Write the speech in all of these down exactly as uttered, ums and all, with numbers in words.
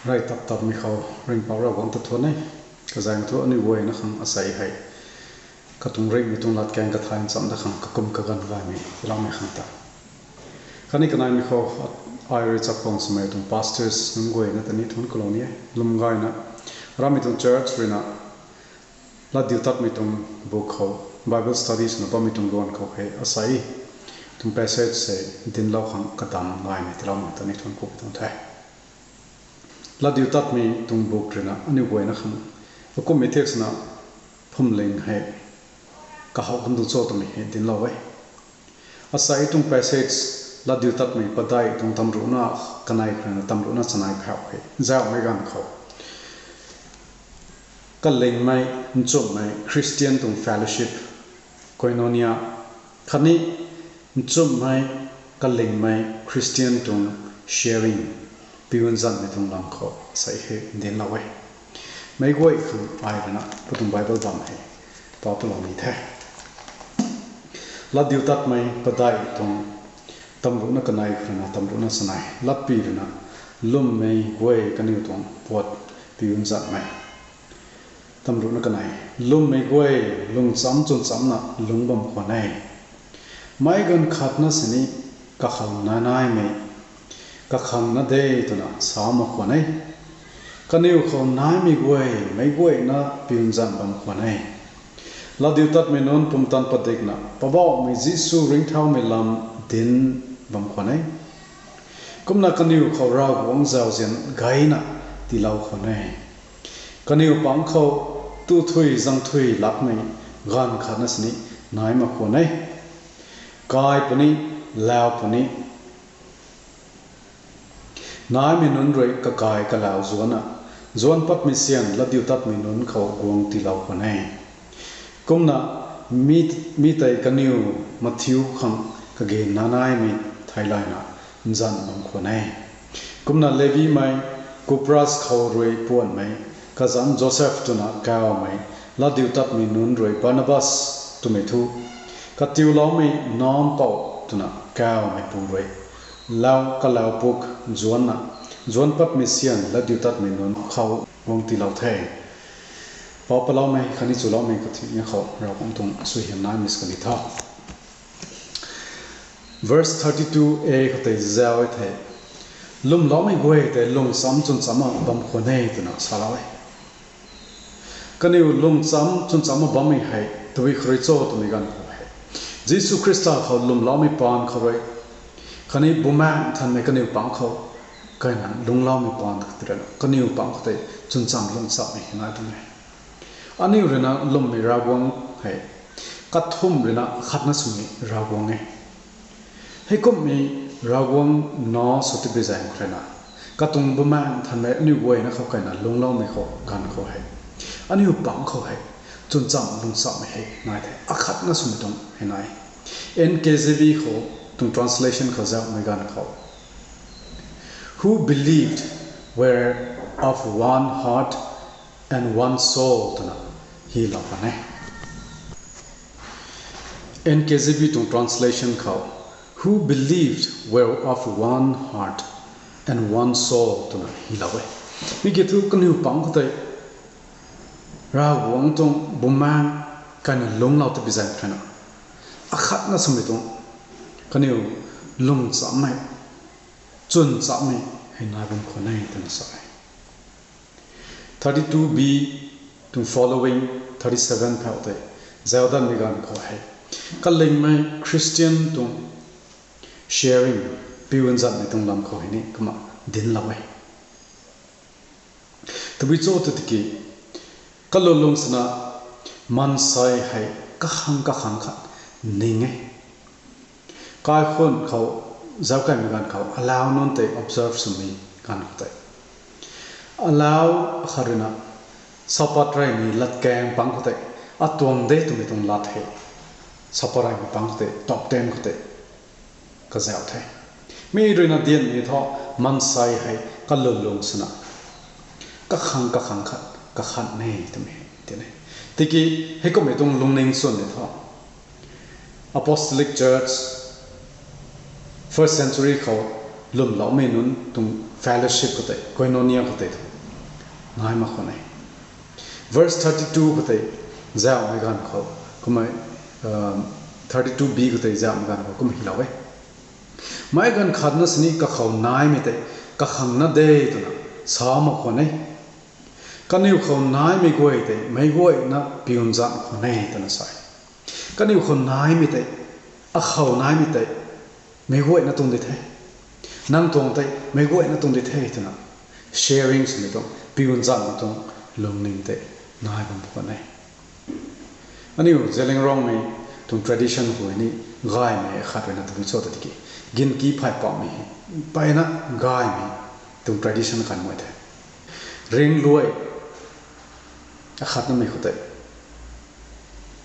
Rey tap tapmei khou ringhpouc Ravguangc ta thuan e. Kazaeng thu aniu guayna khang asei hei katuang ringhmei tuang latkaeng kathay nchamc dat khang kakum kaganv gaymei tiiloumei khang ta. Khatni kaneimei khou ai rui chapkang swmei tuang pastors nunc guayna ta ni thuan kalou ni e. Lwm gayna ramei tuang church ruina Latdiutatmei tuang book khou Bible study swna bammei tuang luan khou hei asei tuang passage hei dinclou khang kadam gaymei tiiloumei ta ni thuan ku tuang the. Latdiutatmei tuang book ruina aniu guayna khang akumhmei thiak swna phwamling hei kahaw kum tuang cho twmei hei dinclou e. Asei tuang passage Latdiutatmei padeih tuang tamruhna kanei khou ruina tamruhna chanei phauh hei zauhmei ganv khou kalingmei, nchumhmei Christian tuang fellowship, koinonia, khatni nchumhmei, kalingmei Christian tuang sharing, piunzanmei tuang lam khou asei hei dinclou e. Meic guay khang ai ruina pu tuang Bible bam hei pau palou ni the. Latdiutatmei padeih tuang tamruhna kanei khou ruina tamruhna chanei. Latpy ruina, lwmmei guay kaniw tuang puat piunzanmei. Tamruhna kanei, lwmmei guay, lungcham chwnchamna lungc bam khwan e. Meic ganv khatna sini kakhang nai naimei kakhang na de twna sa mak khwan e. Kaniw khou naimei guay meic guayna piunzan bam khwan e. Latdiutatmei nunc pumtan padikna Poubauhmei Jisu ringcthaumei lam dinc bam khwan e. Kumna kaniw khou Ravguangc zauzian gayna tiilou khwan e. Kaniw pang khou tu thui zang thui lakmei ganv khatna sini nai mak khwan e. Kai puni, lau puni, naimei nunc rui kakai kalau zuanna, zuanc patmei syan latdiutatmei nunc khou guang tiilou khwan e. Kumna mi, mi tei kaniw mathiu khang kage nanaimei theilayna nzan bam khwan e. Kumna Levimei, Kupras khou rui puanmei, kazanc Joseph twna kawmei, latdiutatmei nunc rui Barnabas twmei thu, katiuloumei nampouh twna kawmeipu rui, lau kalau puk zuanna, zuanc patmei syan latdiutatmei nunc khou guang tiilou the. Pau paloumei khatni chuloumei kathuina khou Ravguangc tuang suaihiam naimei sw kan di tho. Verse thirty-two a khou tei zau e the, lwmloumei guay tei lungcham chwnchamna bam khwan e twna salou e. Kaniw lungcham chwnchamna bammei hei tabui khou rui cho twmei ganv khou hei, Jisu Khrista khou lwmloumei paan khou rui, khatni Bumaengh Nthanmei kaniw pang khou kaina lungcloumei paan khou tei rana kaniw pang khou tei chwncham lungchammei hei nai tuang e. Aniu ruina lwmmei Ravguangc hei kathumh ruina khatna swmei Ravguangc e. Heikumhmei Ravguangc nac sw tipui zaeng khou ruina, katuang Bumaengh Nthanmei aniu guayna khou kaina lungcloumei khou ganv khou hei, aniu pang khou hei chwncham lungchammei hei nai the, akhatna swmei tuang hei nai. N K J V khou tuang translation khou zaumei ganv khou, Who believed were of one heart and one soul twna hilou kan e. N K J V tuang translation khou, Who believed were of one heart and one soul twna hilou e. Mi kiu thu kaniw pang khou tei Ravguangc tuang Bumaengh kaina lungclou tipui zaeng khou ruina, akhatna swmei tuang kaniw lungchammei, chwnchammei hei nai bam khwan e twna sa e. Thirty-two b tuang following thirty-seven phau tei zaudanmei ganv khou hei, kalingmei Christian tuang sharing, piunzanmei tuang lam khou hei ni kumna dinclou e. Tabui cho tw tiki, kalulung swna maansei hei kakhang kakhang khat ning e. Kaikhunh khou zaukaimei ganv khou alau nunc tei observe swmei ganv khou tei, alau akhat ruina sapat reymei latkaeng pang khou tei atuang de twmei tuang lat hei sapat reymei pang khou tei top ten khou tei kazauh the. Mi ruina dianmei thu maansei hei kalulung swna kakhang kakhang khat kakhan e twmei tine. Tiki heikumhmei tuang lungning chwnmei thu Apostolic Church first century khou lwmloumei nunc tuang fellowship khou tei, koinonia khou tei tu nai mak khwan e. Verse thirty two khou tei zauhmei ganv khou, kumna thirty two b khou tei zauhmei ganv khou kumna hylou e. Meic ganv khatna sini kakhou naimei tei kakhangna de twna sa mak khwan e. Kaniw khou naimei guay tei meic guayna piunzan khwan e twna sa e. Kaniw khou naimei tei, akhou naimei tei meic guayna tuang di the. Nang tuang tei meic guayna tuang di the twna sharing swmei tuang, piunzanmei tuang lungning tei nai bam khwan e. Aniu Zeliangrongmei tuang tradition khou ni gaymei akhat ruina tabui cho ta tiki, ginki phay pammei hei mpeyna gaymei tuang tradition kanmei the. Ringluai akhatnamei khou tei,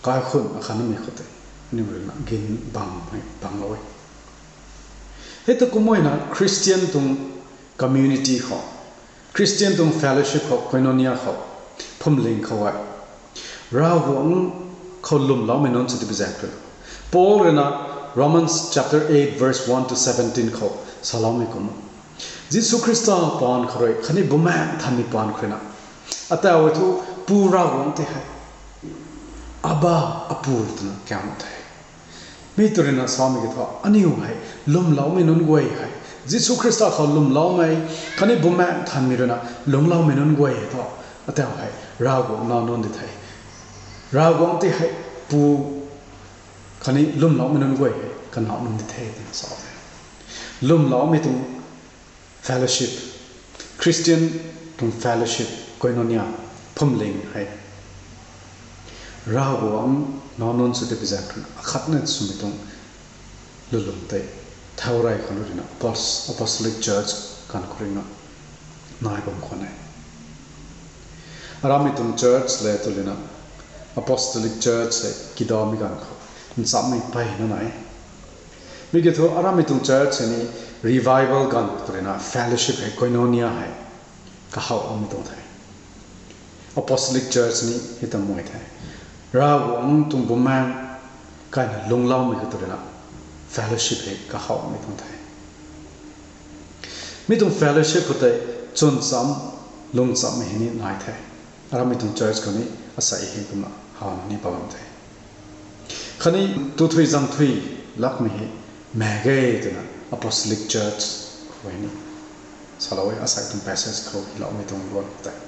kaikhunh akhatnamei khou tei, aniu ruina gin bangmei banglou e. Hei ta kumna Christian tuang community khou, Christian tuang fellowship khou, koinonia khou, phuamling khou e, Ravguangc khou lwmloumei nunc sw tei pui zaeng khou, Paul ruina Romans chapter eight verse one to seventeen khou saloumei kumna, Jisu Khrista paan khou rui khatni Bumaengh Nthanmei paan khou ruina, ataw e thu Pu Ravguangc tei hei Abba, Apu twna kau the. Mi tw ruina samei ki thu, aniu hei lwmloumei nunc guay hei, Jisu Khrista khou lwmloumei khatni Bumaengh Nthanmei ruina lungcloumei nunc guay hei thu, ataw hei Ravguangc nac nunc di the. Ravguangc tei hei Pu khatni lwmloumei nunc guay hei kanac nunc di the twna sa the. Lwmloumei tuang fellowship, Christian tuang fellowship, koinonia, phuamling hei Ravguangc nac nunc sw tei pui zaeng khou akhatna swmei tuang lulung tei thau rey khou ruina Apos-, Apostolic Church ganv khou ruina nai bam khwan e. Aramei tuang church le tw ruina Apostolic Church hei kidamei ganv khou nchamhmei mpeyna nai. Mi ki thu aramei tuang church hei ni revival ganv khou tw ruina fellowship hei, koinonia hei kahawmei tuang the. Apostolic Church ni hei ta mei the. Ravguangc tuang Bumaengh kaina lungcloumei khou tw ruina fellowship hei kahawmei tuang the. Mi tuang fellowship khou tei chwn cham, lung chammei hei ni nai the. Aramei tuang church khou ni asei hei kumna hawna ni bam the. Khatni tu thui zang thui lakmei hei mak ge twna Apostolic Church khou hei ni salou e, asei tuang passage khou hyloumei tuang luan khou tei.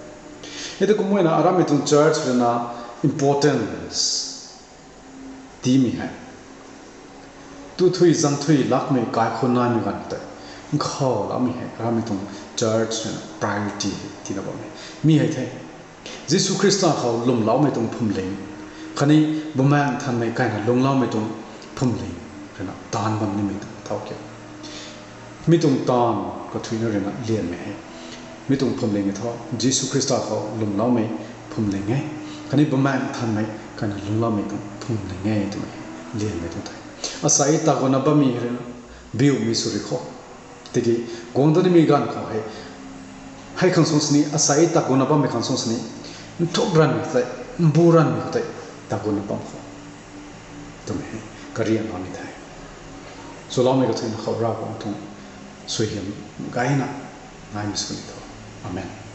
Hei ta kumna aramei tuang church ruina importance tiimei hei, tu thui zang thui lakmei kaikhunh naimei ganv khou tei nkhavloumei hei aramei tuang church ruina priority hei tiina bammei mi hei the. Jisu Khrista khou lwmloumei tuang phuamling khatni Bumaengh Nthanmei kaina lungcloumei tuang phuamling ruina taanv bam nimei tuang thau ke. Mi tuang taanv kathuicna ruina lianmei hei, mi tuang phuamling e thu Jisu Khrista khou lwmloumei phuamling e, khatni Bumaengh Nthanmei kaina lungcloumei tuang phuamling e twmei lianmei tuang the. Asei taguangna bammei ruina biumei sw ri khou, tiki guang dat nimei ganv khou hei, hei khang sung sini, asei taguangna bammei khang sung sini nthuk ranvmei tei, mbu ranvmei khou tei taguangna bam khou twmei hei karianloumei the. Swloumei kathuicna khou Ravguangc tuang suaihiam gayna naimei sw ni tho. Amen.